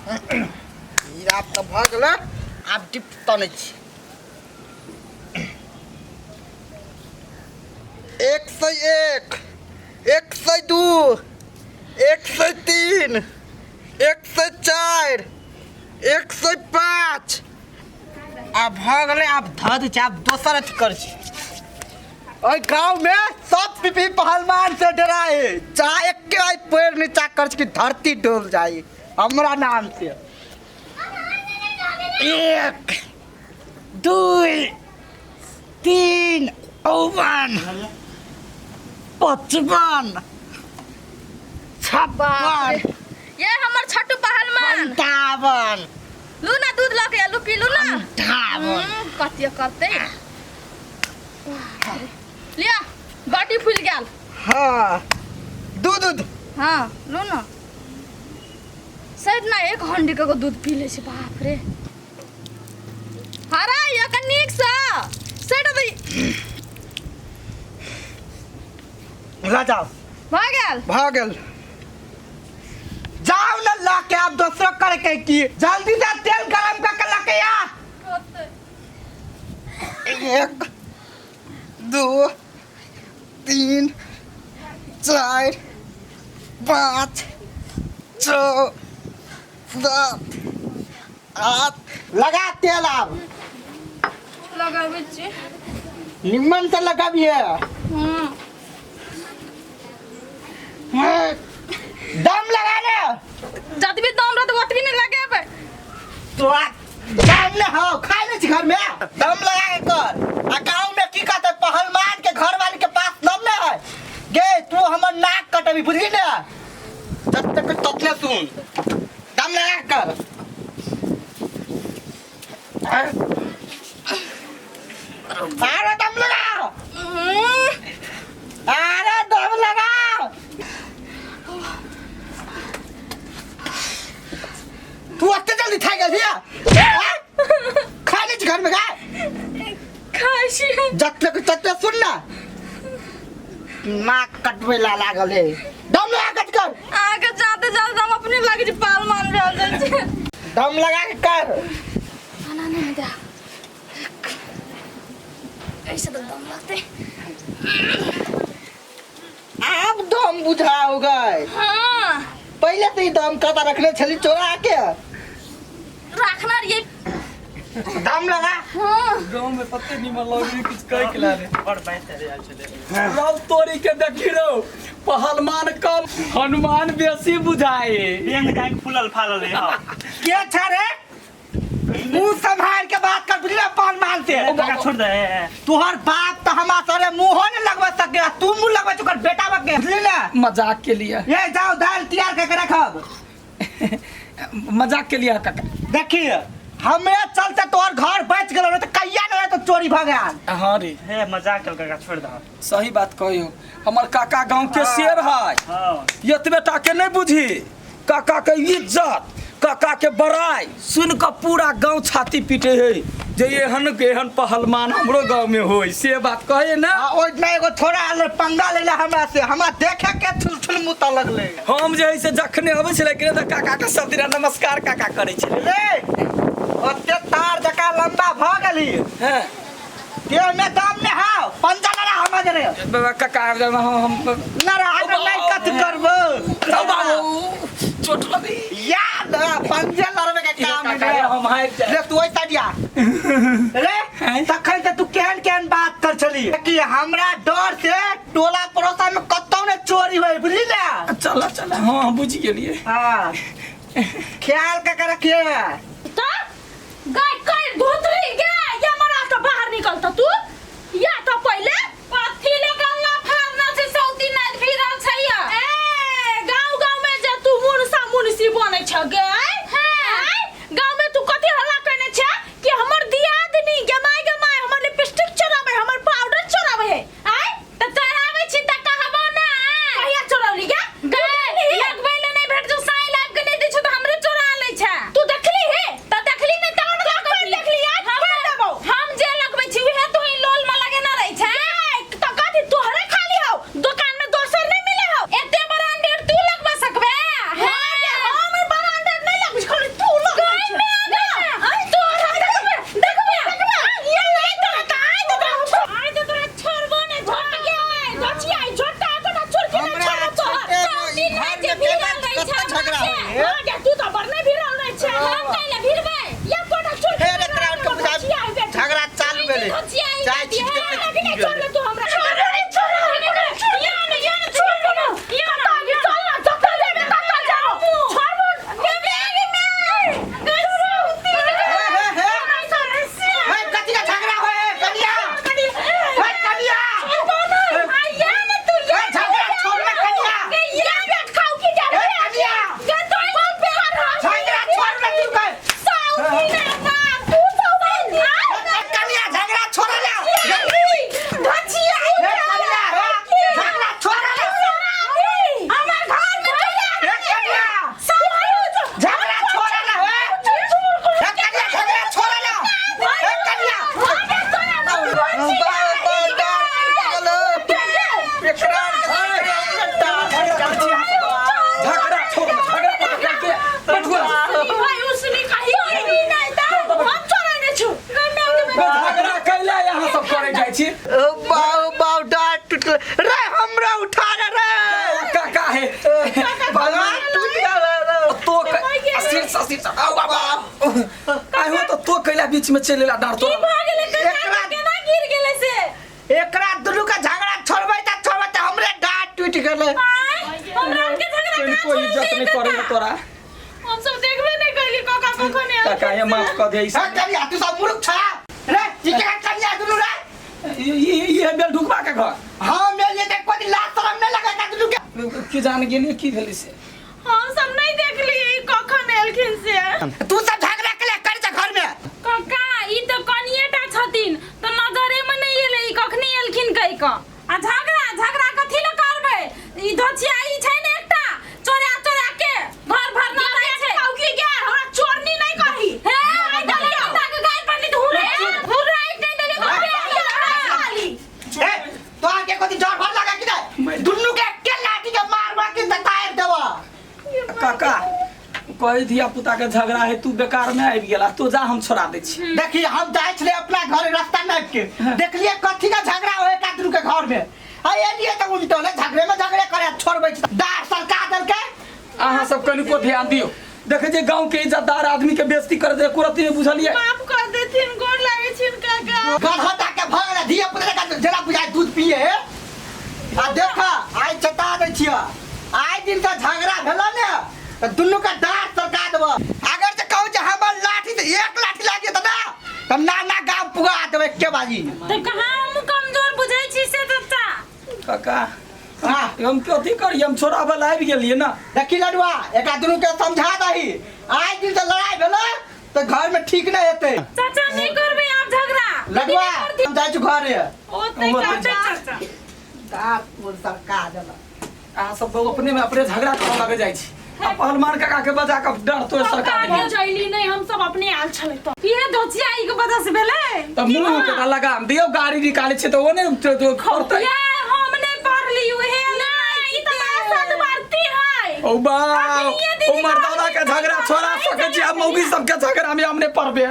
ई आब तऽ भऽ गेलै, आब डिप तनै छी। 101, 102, 103, 104, 105 आब भऽ गेलै। आब धऽ दै छी, आब दोसर अथी करै छी। ओहि गाँवमे सब पीपी पहलवान से डराए जा, एके आइ पैर नीचा कर छी कि धरती डोल जाई हमरा नाम से। 1, 2, 3, 54, 55, 56, ये हमर छटू पहलवान, 57। लू ना दूध लऽ के लू, पी लू ना। 58। कतियो करतै। लिया, बाटी फूल गेल। हाँ, दूध दूध। हाँ, लू ना। शायद ना एक हंडी के दूध पी ले छै। बाप रे, हरा ये नीक से सेट दे। ला जाओ। भऽ गेल। भऽ गेल। जाओ ना ला के, आप दोसरो करे के की। जल्दी से तेल गरम करके ला के आ। 1, 2, 3, 4, 5, 6, 7, 8, लगा तेल आब। लगाबै छी। निम्मन से लगाबिए। दम लगा ले। जतबी दम रहतै ओतबी ने लगेबै। तो दम ने हो खाय ले छी घर में, दम लगा के कर। आ गाँव में की कहते, पहलवान के घर वाली के पास दम नहीं है। गे तू हमर नाक कटबी, बुझली ने? जब तक ततने सुन, दम लगा के कर। अरे दम लगा, अरे दम लगा। तू अत्ते जल्दी थाक गेल हिया? खा ले छी घर में गाय। खाइ छी। जतने के ततने सुन ना, नाक कटबै ला लागल है। दम लगा के कर। अहाँके जाते जाते हम अपने लागै छै पहलवान भेल जाइ छै। दम लगा के कर। खाना नहीं दे, ऐसे तो दम लगते। आब दम बुझाओ गए। हाँ। पहले से ही दम कता रखने छली चोरा के। रखना रहिए। दम लगा। हाँ। गाँव में पत्ते निमन लगे किछु कहि के लाले। बड़ बात रे आयल छलै। रौ तोरी के देखी रौ, पहलवान कम हनुमान बेसी बुझाए। बेंग काहे फूलल फालल है? हाँ। के छ रे? मुंह संभाल के बात कर, बुझले, पहलवान से। काका छोड़ दे। तोहर बाप तो हमार सरे मुंहो ने लगवा सके, तू मुंह लगवा चुकर बेटा बके, बुझली ना? मजाक के लिए। ये जाओ, दाल तैयार करके रखब। मजाक के लिए काका। देखिए, हमें चलते तोहर घर बच गेलो, नहीं तो कहिया नहीं तो चोरी भ गया। हाँ रे। हे मजाक कल काका, छोड़ दे। सही बात कहियो, हमर काका गांव के शेर है। हाँ। एतबे टा के नहीं बुझी, काका के इज्जत, काका के बड़ाई सुन कऽ पूरा गांव छाती पीटे है जे एहन के एहन पहलवान हमरो गांव में होय, से बात कहे ना। आ ओइ दिना एगो छोड़ा आयल रहे, पंगा लेला हमरा से, हमरा देखे के छुल छुल मुता लगले। हम जे है से जखने अबै छलै कि तऽ काका के सब दिना नमस्कार काका करै छलै। रे ओते तार जकाँ लंबा भऽ गेली। हैं। देह में दम नहीं हाव, पंजा लड़ा हमरा जरे। बाबा काका हम लड़ा हमरा नहीं कथी करबो। रौ बाबू चोट लगी। याद पंजे लड़बे के काम काका है। हम हारि जाए। रे तू ओइ साइड आ। रे हैं? तखन तऽ तू केहन केहन बात कर छली कि हमरा डर से टोला पड़ोसा में कतौ ने चोरी होय, बुझली ने? चल चल, हाँ बुझि गेलियै। हाँ, ख्याल का कर रखिए। तो गाय कर धोतरी गे या मरा तो बाहर निकलता तू या तो पहले पथी ले गल्ला फाड़ना छै, सौती नाद फिरल छै या। ए गांव गांव में जे तू मुनसा मुनसी बनै छ गे। हैं, गांव में तू कथी हल्ला करने छ कि हमर दियादनी गे माय गे माय हमर लिपस्टिक चोराबै, हमर पाउडर चोराबै है? आय त चोराबै छी त कहबो ना, कहिया चोरौली गे? गे लगबै ले नहि भेट जो साई लाइब के नहि दै छौ त हमरे चोरा लै छै। तू देखली हे? त देखली नै तहन लगबै। देखली आज हम देबौ। हम जे लगबै छी उहे तू ही लोल में लगेना रहै छै। भगवान टूट गेल। तो शीर्ष शीर्ष आउ बाबा आइ हो तो तो कैला बीच में चले ला डार की तो भऽ गेलै काका? केना गिर गेलै से? एकरा दुनू के झगड़ा छोड़बै त छोड़बै त हमरे डाँट टूटि गेलै। आँय, हमरा आरके झगड़ा कहाँ कोई इज्जत छोड़ेलकै नहीं करे काका? तोरा। हम सब देखबे नहीं कैली काका कखन आयल। काका ये माफ कर दे। हे कनिया, तू सब मूर्ख छा रे? ई केना कनिया दुनू रे? ये बेल ढुकबा के घर। हाँ, मेरे देख कोई लाज शरम नहीं लगे का दुनू के? की जान गेलिए की भेलै से? हम सब नहीं देखलिए ई कखन एलखिन से। तू सब झगड़ा के लिए कर घर में। काका, ई तऽ कनिएटा छथिन तऽ नजरे में नहीं एलै ई कखनी एलखिन कहि कऽ। आ झगड़ा झगड़ा कथी लए करबै? ई धोछिया ई छै ने एकटा चोरा चोरा के घर भर न जाइ छै। की गे, हमरा चोरनी नहीं करही। हे आइ दलियो के गाय पड़ली तऽ हुरे हुरे नहीं दलियो के खाली। ए तो आके कोई जोर भर लगा कि नहीं? दुनू के के लाठी के मार मार के दतार देवा। काका कही धिया पुता के झगड़ा है, तू बेकार में आबि गेला, तू जा हम छोड़ा दै छी। देखी हम जाइ छले अपना घर रास्ता नाप के देखलिए कथी का झगड़ा होए का दुनू के घर में। आ एलिए त उल्टो ले झगड़े में झगड़े करे छोड़बै छी दार सरका देलकै। अहाँ सब कनिको ध्यान दियौ, देखै जे गांव के इज्जतदार आदमी के बेइज्जती कर दे कुरती नहीं बुझलिए। माफ कर देथिन, गोर लागै छिन काका। गधा ताके भऽ गेलै धिया पुता के जेना बुझाय दूध पिए। आ देख आइ चेता दै छिय, आइ दिन से झगड़ा भेल ने त दुनू के दार सरका देब। अगर जे कहू जे हमर लाठी से एक लाठी लागी त ना त ना ना गाम पुगा देबै एके बाजी। तऽ कहाँ हम कमजोर बुझै छी से चाचा? काका हाँ। हम कथी करी, हम छोड़ाबै लए आबि गेलियै ना। देखी लडुआ, एकरा दुनू के समझा दही, आइ दिन से लड़ाई भेल त घर में ठीक नहीं हेतै। चाचा नहीं करबै आब झगड़ा। लडुआ हम जाइ छी घरे। ओतै ओतै चाचा। दार पुर सरका देलक। अहाँ सब अपने में अपने झगड़ा करऽ लगे जाइ छी। आ पहलवान काका के बजा के डर तो सरकार काका के चैली नहीं, हम सब अपने आयल छलै त ये धोचिया ई के वजह से भेलै। त मुंह के लगाम दियौ, गाड़ी निकालै छै त ओ ने पड़तै। यार हम नहीं पढ़ली उहे ना, ई त साथ मारती है। ओ बा अखनिये दीदी ओ मर्दाना के झगड़ा छोड़ा सकै छी, आ मौगी सब के झगड़ा में हम नै पड़बे।